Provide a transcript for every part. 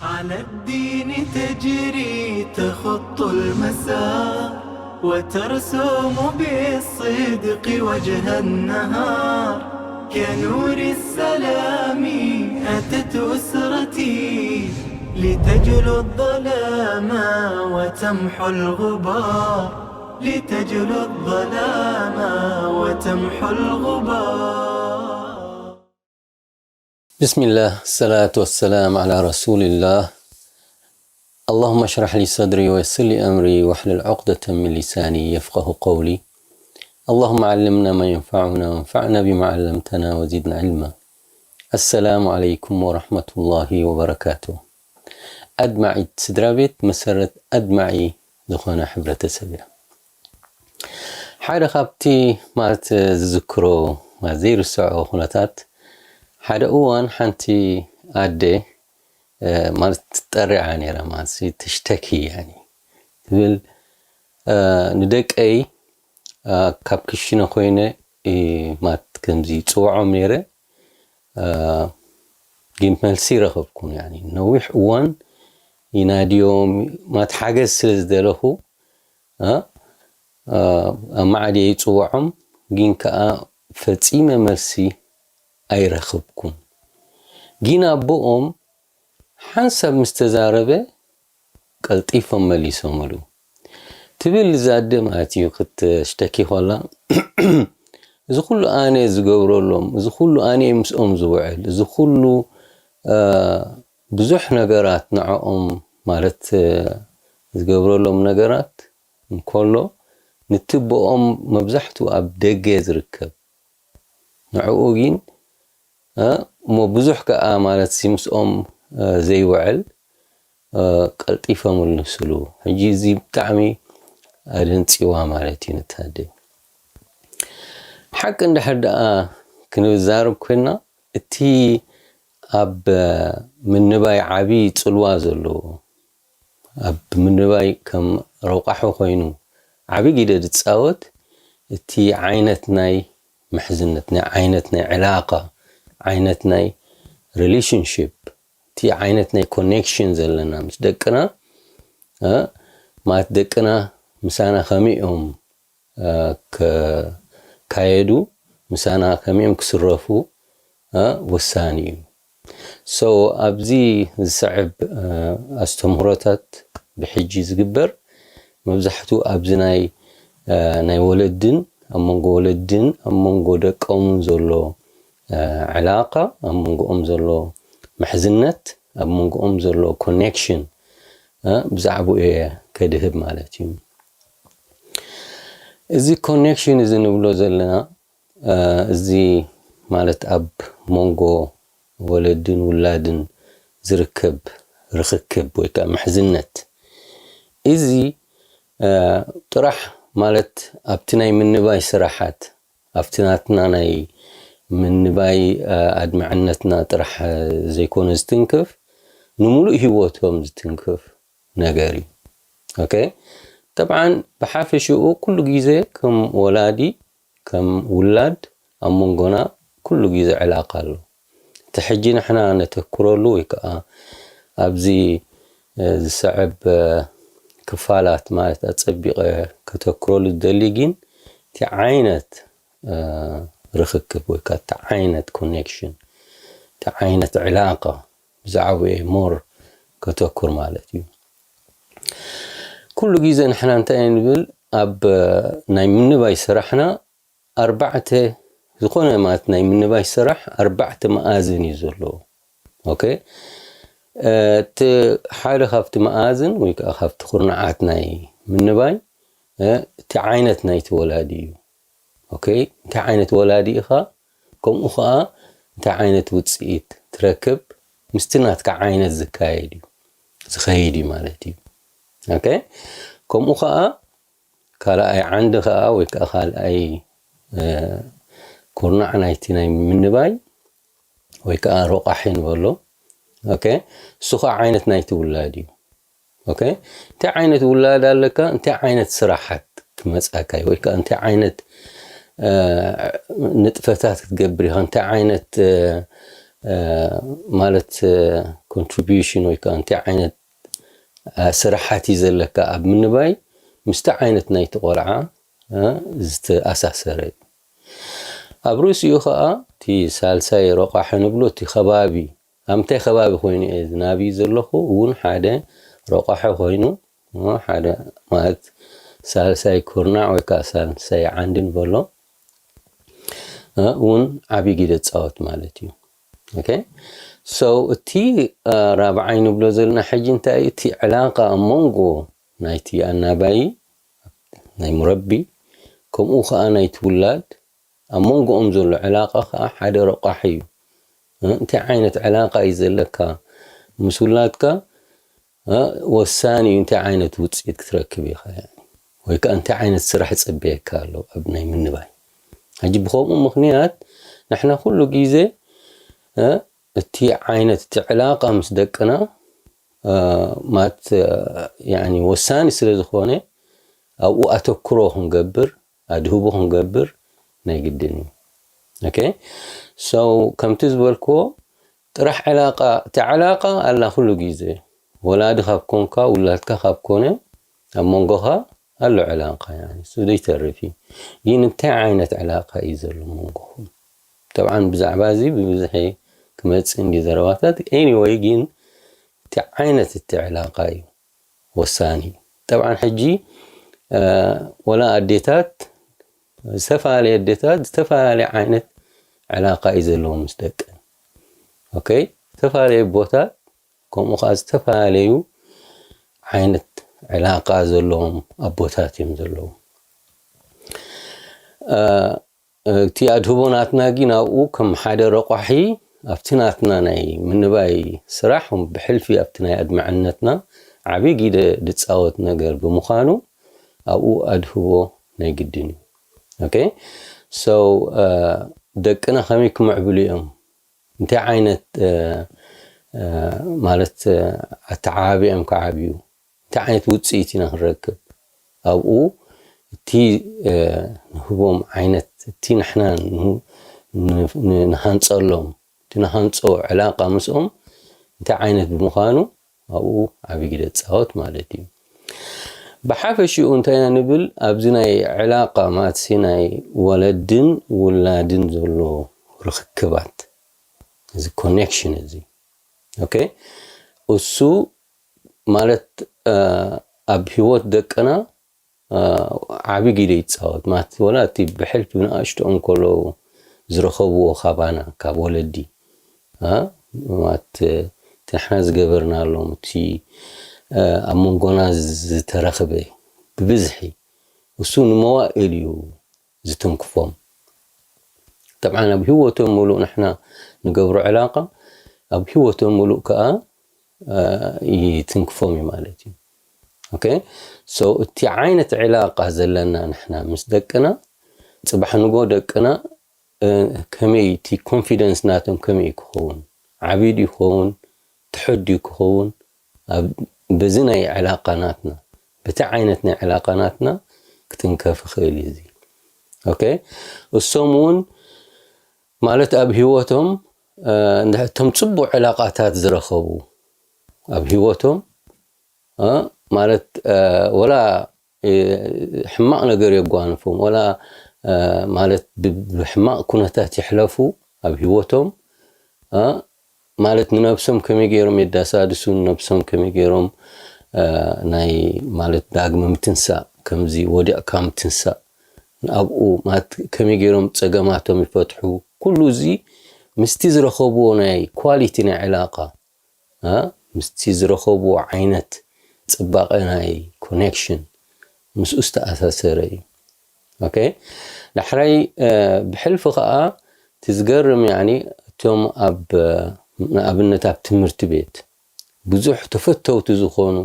على الدين تجري تخط المسار، وترسم بالصدق وجه النهار. كنور السلام أتت أسرتي، لتجلو الظلام وتمحو الغبار، لتجلو الظلام وتمحو الغبار. بسم الله، الصلاة والسلام على رسول الله. اللهم اشرح لي صدري ويسر لي أمري واحلل عقدة من لساني يفقه قولي. اللهم علمنا ما ينفعنا وانفعنا بما علمتنا وزدنا علما. السلام عليكم ورحمة الله وبركاته. ኣድማዒት ስድራ ቤት መሰረት ኣድማዒ ዝኾነ ሕብረተሰብ እያ። ሓደ ካብቲ ማለት ዝዝክሮ ዘይርስዖ ኩነታት፣ ሓደ እዋን ሓንቲ ኣደ ማለት ትጠርዓ ነይራ፣ ማለት ተሽተኪ ያኒ ትብል፣ ንደቀይ ካብ ክሽነ ኮይነ ማለት ከምዚ ጽውዖም ነይረ፣ ግን መልሲ ረኸብኩን። ያኒ ነዊሕ እዋን ይናድዮም ማለት ሓገዝ ስለ ዝደለኹ ኣብ ማዕድየ ይጽውዖም፣ ግን ከኣ ፈጺመ መልሲ ኣይረኽብኩን። ግን ኣቦኦም ሓንሳብ ምስ ተዛረበ ቀልጢፎም መሊሶምሉ። ትብል እዛ ኣደ ማለት እዩ ክትሽተኪ ከላ፣ እዚ ኩሉ ኣነ ዝገብረሎም፣ እዚ ኩሉ ኣነ ምስኦም ዝውዕል፣ እዚ ኩሉ ብዙሕ ነገራት ንዕኦም ማለት ዝገብረሎም ነገራት እንከሎ ንትብኦም መብዛሕትኡ ኣብ ደገ ዝርከብ ንዕኡ ግን እሞ ብዙሕ ከኣ ማለት ምስኦም ዘይውዕል ቀልጢፈ ምልስሉ። ሕጂ እዚ ብጣዕሚ ኣደንጺዋ ማለት እዩ ንታደ። ሓቂ እንድሕር ደኣ ክንዛረብ ኮይና እቲ ኣብ ምንባይ ዓቢ ጽልዋ ዘለዎ ኣብ ምንባይ ከም ረቋሒ ኮይኑ ዓቢ ግደ ዝጻወት እቲ ዓይነት ናይ ምሕዝነት ናይ ዓይነት ናይ ዕላቃ ዓይነት ናይ relationship እቲ ዓይነት ናይ connection ዘለና ምስ ደቅና ማለት ደቅና ምሳና ከመይ እዮም ክካየዱ ምሳና ከመይ እዮም ክስረፉ ወሳኒ እዩ። So ኣብዚ ዝስዕብ ኣስተምህሮታት ብሕጂ ዝግበር መብዛሕትኡ ኣብዚ ናይ ናይ ወለድን ኣብ መንጎ ወለድን ኣብ መንጎ ደቆምን ዘሎ ዕላቃ ኣብ መንጎኦም ዘሎ ምሕዝነት ኣብ መንጎኦም ዘሎ connection ብዛዕባኡ እየ ከድህብ ማለት እዩ። እዚ connection እዚ ንብሎ ዘለና እዚ ማለት ኣብ መንጎ ወለድን ውላድን ዝርከብ ርኽክብ ወይ ከዓ ምሕዝነት እዚ ጥራሕ ማለት ኣብቲ ናይ ምንባይ ስራሓት ኣብቲ ናትና ናይ ምንባይ ኣድማዕነትና ጥራሕ ዘይኮነ ዝትንክፍ ንምሉእ ህይወቶም ዝትንክፍ ነገር እዩ። ኦኬ ጠብዓን ብሓፈሽኡ ኩሉ ግዜ ከም ወላዲ ከም ውላድ ኣብ መንጎና ኩሉ ግዜ ዕላቃ ኣሎ። እቲ ሕጂ ንሕና ነተኩረሉ ወይ ከዓ ኣብዚ ዝስዕብ ክፋላት ማለት ኣፀቢቐ ከተኩረሉ ዝደሊ ግን እቲ ዓይነት ርኽክብ ወይ ከዓ እቲ ዓይነት connection እቲ ዓይነት ዕላቃ ብዛዕባኡ እየ more ከተኩር ማለት እዩ። ኩሉ ግዜ ንሕና እንታይ ንብል ኣብ ናይ ምንባይ ስራሕና ኣርባዕተ ዝኾነ ማለት ናይ ምንባይ ስራሕ ኣርባዕተ መኣዝን እዩ ዘለዎ። ኦኬ እቲ ሓደ ካብቲ መኣዝን ወይ ከዓ ካብቲ ኩርናዓት ናይ ምንባይ እቲ ዓይነት ናይቲ ወላዲ እዩ። ኦኬ እንታይ ዓይነት ወላዲ ኢኻ ከምኡ ከዓ እንታይ ዓይነት ውፅኢት ትረክብ ምስቲ ናትካ ዓይነት ዝካየድ እዩ ዝኸይድ እዩ ማለት እዩ። ኦኬ ከምኡ ከዓ ካልኣይ ዓንዲ ከዓ ወይ ከዓ ካልኣይ ኩርናዕ ናይቲ ናይ ምንባይ ወይ ከዓ ሮቃሒ ንበሎ ኦኬ እሱ ከዓ ዓይነት ናይቲ ውላድ እዩ። ኦኬ እንታይ ዓይነት ውላድ ኣለካ እንታይ ዓይነት ስራሓት ክመፃካ ወይ ከዓ እንታይ ዓይነት ንጥፈታት ክትገብር ኢኻ እንታይ ዓይነት ማለት ኮንትሪቢሽን ወይ ከዓ እንታይ ዓይነት ስራሓት እዩ ዘለካ ኣብ ምንባይ ምስቲ ዓይነት ናይቲ ቆልዓ ዝተኣሳሰረ እዩ። ኣብ ርእሲኡ ከዓ እቲ ሳልሳይ ረቋሒ ንብሎ እቲ ከባቢ ኣብ ምንታይ ከባቢ ኮይኑ እየ ዝናቢ ዘለኹ እውን ሓደ ረቋሒ ኮይኑ ሓደ ማለት ሳልሳይ ኩርናዕ ወይ ከዓ ሳልሳይ ዓንዲ ንበሎ እውን ዓብዪ ግደ ፃወት ማለት እዩ። ኦኬ። So እቲ ራብዓይ ንብሎ ዘለና ሕጂ እንታይ እቲ ዕላቃ ኣብ መንጎ ናይቲ ኣናባይ ናይ ሙረቢ ከምኡ ከዓ ናይቲ ውላድ ኣብ መንጎኦም ዘሎ ዕላቃ ከዓ ሓደ ረቋሒ እዩ። እንታይ ዓይነት ዕላቃ እዩ ዘለካ ምስ ውላድካ ወሳኒ እዩ። እንታይ ዓይነት ውፅኢት ክትረክብ ኢኻ ወይ ከዓ እንታይ ዓይነት ስራሕ ይፅበየካ ኣሎ ኣብ ናይ ምንባይ። ሕጂ ብከምኡ ምክንያት ንሕና ኩሉ ግዜ እቲ ዓይነት እቲ ዕላቃ ምስ ደቅና ማለት ወሳኒ ስለ ዝኾነ ኣብኡ ኣተክሮ ክንገብር ኣድህቦ ክንገብር ናይ ግድን እዩ። ኦኬ። So ከምቲ ዝበልክዎ ጥራሕ ዕላቃ እቲ ዕላቃ ኣላ ኩሉ ግዜ ወላዲ ካብ ኮንካ ውላድካ ካብ ኮነ ኣብ መንጎኻ ኣሎ ዕላቃ እሱ ዘይተርፍ እዩ። ግን እንታይ ዓይነት ዕላቃ እዩ ዘሎ መንጎኹም? ጠብዓን ብዛዕባ እዚ ብብዝሒ ክመፅእ እንዲ ዘረባታት anyway ግን እቲ ዓይነት እቲ ዕላቃ እዩ ወሳኒ። ጠብዓን ሕጂ ወላ ኣዴታት ዝተፈላለየ ኣዴታት ዝተፈላለየ ዓይነት ዕላቃ እዩ ዘለዎም ምስ ደቀን። ኦኬ። ዝተፈላለየ ኣቦታት ከምኡ ከዓ ዝተፈላለዩ ዓይነት ዕላቃ ዘለዎም ኣቦታት እዮም ዘለዎም። እቲ ኣድህቦ ናትና ግን ኣብኡ ከም ሓደ ረቋሒ ኣብቲ ናትና ናይ ምንባይ ስራሕ ብሕልፊ ኣብቲ ናይ ኣድማዕነትና ዓብዪ ግደ ዝፃወት ነገር ብምዃኑ ኣብኡ ኣድህቦ ናይ ግድን እዩ። ኦኬ። So ደቅና ከመይ ክምዕብሉ እዮም እንታይ ዓይነት ማለት ኣተዓባቢኦም ክዓብዩ እንታይ ዓይነት ውፅኢት ኢና ክንረክብ ኣብኡ እቲ ንህቦም ዓይነት እቲ ንሕና ንሃንፀሎም እቲ ንሃንፆ ዕላቃ ምስኦም እንታይ ዓይነት ብምዃኑ ኣብኡ ዓብዪ ግደ ፃወት ማለት እዩ። ብሓፈሽኡ እንታይ ኢና ንብል ኣብዚ ናይ ዕላቃ ማትሲ ናይ ወለድን ውላድን ዘሎ ርክክባት እዚ ኮኔክሽን እዚ ኦኬ እሱ ማለት ኣብ ህይወት ደቅና ዓቢ ግደ ይጻወት ማለት ወላ እቲ ብሕልፊ ንኣሽቶኦም ከለዉ ዝረኸብዎ ካባና ካብ ወለዲ ማለት እቲ ንሕና ዝገበርናሎም እቲ ኣብ መንጎና ዝተረኽበ ብብዝሒ እሱ ንመዋእል እዩ ዝትንክፎም። ጠብዓን ኣብ ህይወቶም ሙሉእ ንሕና ንገብሮ ዕላቃ ኣብ ህይወቶም ሙሉእ ከዓ ይትንክፎም እዩ ማለት እዩ። ኦኬ so እቲ ዓይነት ዕላቃ ዘለና ንሕና ምስ ደቅና ጽባሕ ንጎ ደቅና ከመይ እቲ ኮንፊደንስ ናቶም ከመይ ክኸውን ዓብዩ ድዩ ክኸውን ትሑት ድዩ ክኸውን በዚ ናይ ዕላቃ ናትና በቲ ዓይነት ናይ ዕላቃ ናትና ክትንከፍ ይኽእል እዩ እዚ ኦኬ እሶም እውን ማለት ኣብ ህይወቶም እቶም ፅቡቅ ዕላቃታት ዝረኸቡ ኣብ ህይወቶም ማለት ወላ ሕማቅ ነገር የጓንፎም ወላ ማለት ብሕማቅ ኩነታት ይሕለፉ ኣብ ህይወቶም ማለት ንነብሶም ከመይ ገይሮም የዳሳድሱ ንነብሶም ከመይ ገይሮም ናይ ማለት ዳግመ ምትንሳእ ከምዚ ወዲቕካ ምትንሳእ ኣብኡ ማለት ከመይ ገይሮም ፀገማቶም ይፈትሑ ኩሉ እዚ ምስቲ ዝረኸብዎ ናይ ኳሊቲ ናይ ዕላቃ ምስቲ ዝረኸብዎ ዓይነት ፅባቐ ናይ ኮኔክሽን ምስኡ ዝተኣሳሰረ እዩ ኦኬ ዳሕራይ ብሕልፊ ከዓ እቲ ዝገርም ያኒ እቶም ኣብ ንኣብነት ኣብ ትምህርቲ ቤት ብዙሕ ተፈተውቲ ዝኾኑ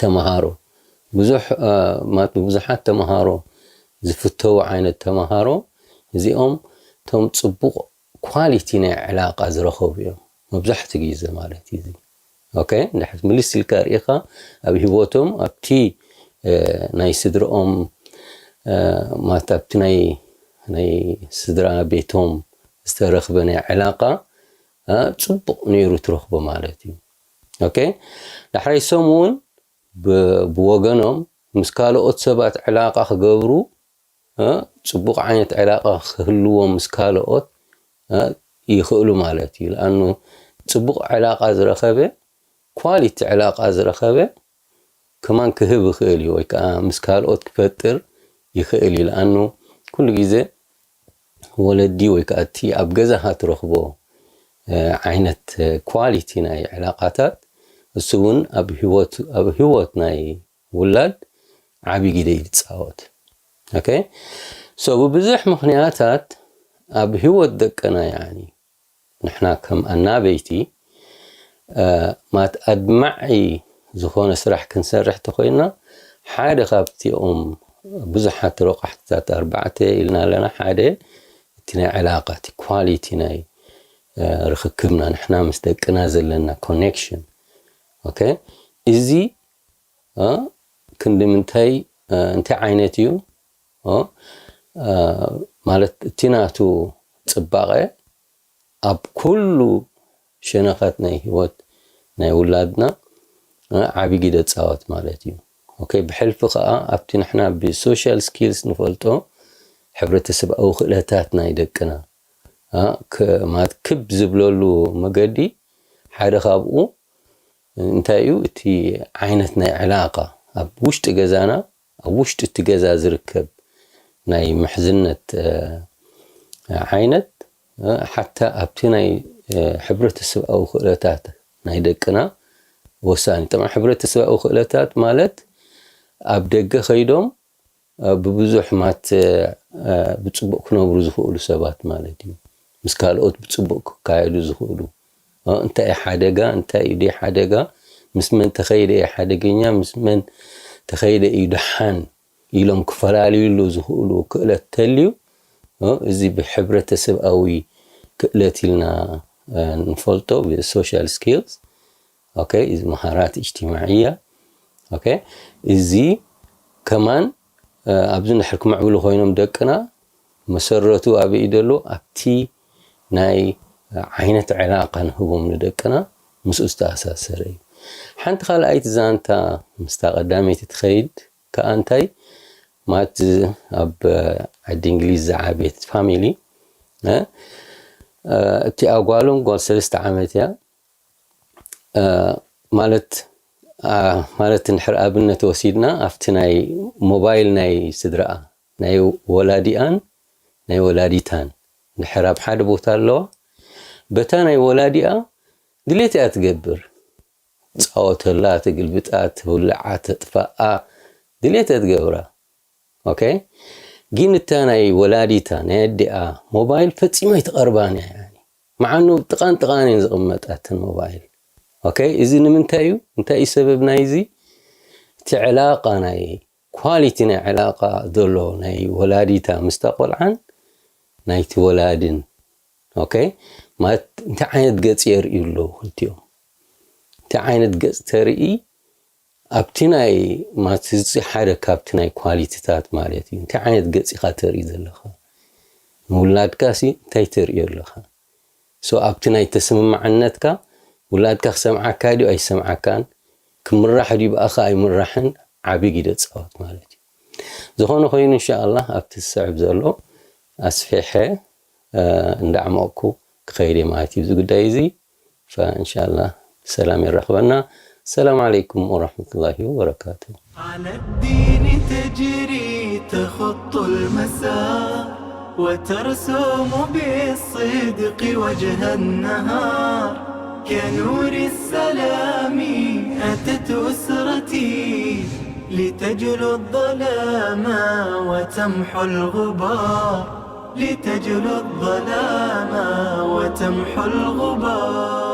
ተምሃሮ ብዙሕ ማለት ብብዙሓት ተምሃሮ ዝፍተው ዓይነት ተምሃሮ እዚኦም እቶም ፅቡቕ ኳሊቲ ናይ ዕላቃ ዝረኸቡ እዮም መብዛሕትኡ ግዜ ማለት እዩ ኦኬ እንድሕር ምልስ ኢልካ ርኢኻ ኣብ ህይወቶም ኣብቲ ናይ ስድርኦም ማለት ኣብቲ ናይ ናይ ስድራ ቤቶም ዝተረኽበ ናይ ዕላቃ እ፣ ጽቡቕ ነይሩ ትረኽቦ ማለት እዩ። ኦኬ፣ ዳሕራይ ሰሙን ብ-፣ ብወገኖም ምስ ካልኦት ሰባት ዕላቃ ክገብሩ፣ እ፣ ጽቡቕ ዓይነት ዕላቃ ክህልዎም ምስ ካልኦት፣ እ፣ ይኽእሉ ማለት እዩ። ለኣኑ ጽቡቕ ዕላቃ ዝረኸበ፣ ኳሊቲ ዕላቃ ዝረኸበ ከማን ክህብ ይኽእል እዩ፣ ወይ ከዓ ምስ ካልኦት ክፈጥር ይኽእል እዩ። ለኣኑ ኩሉ ግዜ ወለዲ ወይ ከዓ እቲ ኣብ ገዛኻ ትረኽቦ፣ እ፣ ዓይነት፣ እ፣ ኳሊቲ ናይ ዕላቃታት፣ እሱ እውን ኣብ ህይወት፣ ኣብ ህይወት ናይ ውላድ ዓቢ ግደ እዩ ዝጻወት። ኦኬ? ሶ ብብዙሕ ምኽንያታት ኣብ ህይወት ደቅና፣ ያኒ ንሕና ከም ኣናበይቲ፣ እ፣ ማት ኣድማዒ ዝኾነ ስራሕ ክንሰርሕ ተኾይንና፣ ሓደ ካብቲኦም ብዙሓት ረቋሕትታት ኣርባዕተ ኢልና ኣለና። ሓደ እቲ ናይ ዕላቃ፣ እቲ ኳሊቲ ናይ፣ እ፣ ርኽክብና፣ ንሕና ምስ ደቅና ዘለና ኮኔክሽን። ኦኬ? እዚ፣ እ፣ ክንዲ ምንታይ፣ እ፣ እንታይ ዓይነት እዩ? እ፣ እ፣ ማለት እቲ ናቱ ጽባቐ ኣብ ኩሉ ሸነኻት ናይ ህይወት ናይ ውላድና፣ እ፣ ዓቢ ግደ ጻወት ማለት እዩ። ኦኬ፣ ብሕልፊ ከኣ ኣብቲ ንሕና ብሶሻል ስኪልስ ንፈልጦ ሕብረተሰባዊ ክእለታት ናይ ደቅና፣ እ፣ ክ-፣ ማለት ክብ ዝብለሉ መገዲ ሓደ ካብኡ እንታይ እዩ? እቲ ዓይነት ናይ ዕላቃ ኣብ ውሽጢ ገዛና፣ ኣብ ውሽጢ እቲ ገዛ ዝርከብ ናይ ምሕዝነት፣ እ፣ ዓይነት፣ እ፣ ሓታ ኣብቲ ናይ፣ እ፣ ሕብረተሰባዊ ክእለታት ናይ ደቅና ወሳኒ። ጠብዓ ሕብረተሰባዊ ክእለታት ማለት ኣብ ደገ ከይዶም፣ እ፣ ብብዙሕ ማት፣ እ፣ ብጽቡቕ ክነብሩ ዝኽእሉ ሰባት ማለት እዩ። ምስ ካልኦት ብጽቡቕ ክካየዱ ዝኽእሉ። እ፣ እንታይ እዩ ሓደጋ፣ እንታይ እዩ ደይ ሓደጋ፣ ምስ መን ተኸይደ እዩ ሓደገኛ፣ ምስ መን ተኸይደ እዩ ደሓን ኢሎም ክፈላልዩሉ ዝኽእሉ ክእለት ተልዩ፣ እ፣ እዚ ብሕብረተሰብኣዊ ክእለት ኢልና፣ እ፣ ንፈልጦ፣ ብሶሻል ስኪልስ። ኦኬ፣ እዚ መሃራት እጅትማዕያ። ኦኬ፣ እዚ ከማን፣ እ፣ ኣብዚ እንድሕር ክምዕብሉ ኮይኖም ደቅና፣ መሰረቱ ኣበይ እዩ ዘሎ? ኣብቲ ናይ፣ እ፣ ዓይነት ዕላቃ ንህቦም ንደቅና፣ ምስኡ ዝተኣሳሰረ እዩ። ሓንቲ ካልኣይቲ ዛንታ ምስታ ቀዳመይቲ ትኸይድ ከኣ እንታይ፣ ማለት ኣብ፣ እ፣ ዓዲ እንግሊዝ ዝዓበየት ፋሚሊ፣ እ፣ እ፣ እቲኣ ጓሎም ጓል ሰለስተ ዓመት እያ። እ፣ ማለት፣ እ፣ ማለት እንድሕር ኣብነት ወሲድና ኣብቲ ናይ ሞባይል ናይ ስድራኣ፣ ናይ ወላዲኣን ናይ ወላዲታን እንድሕር ኣብ ሓደ ቦታ ኣለዋ፣ በታ ናይ ወላዲኣ ድሌት እያ ትገብር። ትጻወተላ፣ ትግልብጣ፣ ትብልዓ፣ ተጥፍኣ፣ ድሌት እያ ትገብራ። ኦኬ? ግን እታ ናይ ወላዲታ፣ ናይ ኣዲኣ ሞባይል ፈጺማ ኣይትቐርባን እያ፣ ያኒ። መዓኑ ጥቓን ጥቓን እየን ዝቕመጣ እተን ሞባይል። ኦኬ? እዚ ንምንታይ እዩ? እንታይ እዩ ሰበብ ናይዚ? እቲ ዕላቃ፣ ናይ ኳሊቲ ናይ ዕላቃ ዘሎ ናይ ወላዲታ ምስታ ቆልዓን ናይቲ ወላድን። ኦኬ? ማለት እንታይ ዓይነት ገጽ የርእዩ ኣለዉ ክልቲኦም? እንታይ ዓይነት ገጽ ተርኢ ኣብቲ ናይ፣ ማለት እዚ ሓደ ካብቲ ናይ ኳሊቲታት ማለት እዩ። እንታይ ዓይነት ገጽ ኢኻ ተርኢ ዘለኻ? ንውላድካ ሲ እንታይ ተርእዮ ኣለኻ? ሶ ኣብቲ ናይ ተስምማዕነትካ ውላድካ ክሰምዓካ ድዩ ኣይሰምዓካን፣ ክምራሕ ድዩ ብኣኻ ኣይምራሕን ዓቢ ግደ ጻወት ማለት እዩ። ዝኾነ ኮይኑ እንሻኣላህ ኣብቲ ዝስዕብ ዘሎ ኣስፊሐ፣ እ፣ እንዳዕመቕኩ ክኸይድ እየ ማለት እዩ። እዚ ጉዳይ እዚ ፈእንሻላ ሰላም የራኽበና። ሰላም ዓለይኩም ወራህመቱላሂ ወበረካቱ። على الدين تجري تخط المسار وترسم بالصدق وجه النهار كنور السلام أتت أسرتي لتجلو الظلام وتمحو الغبار لتجلو الظلام وتمحو الغبار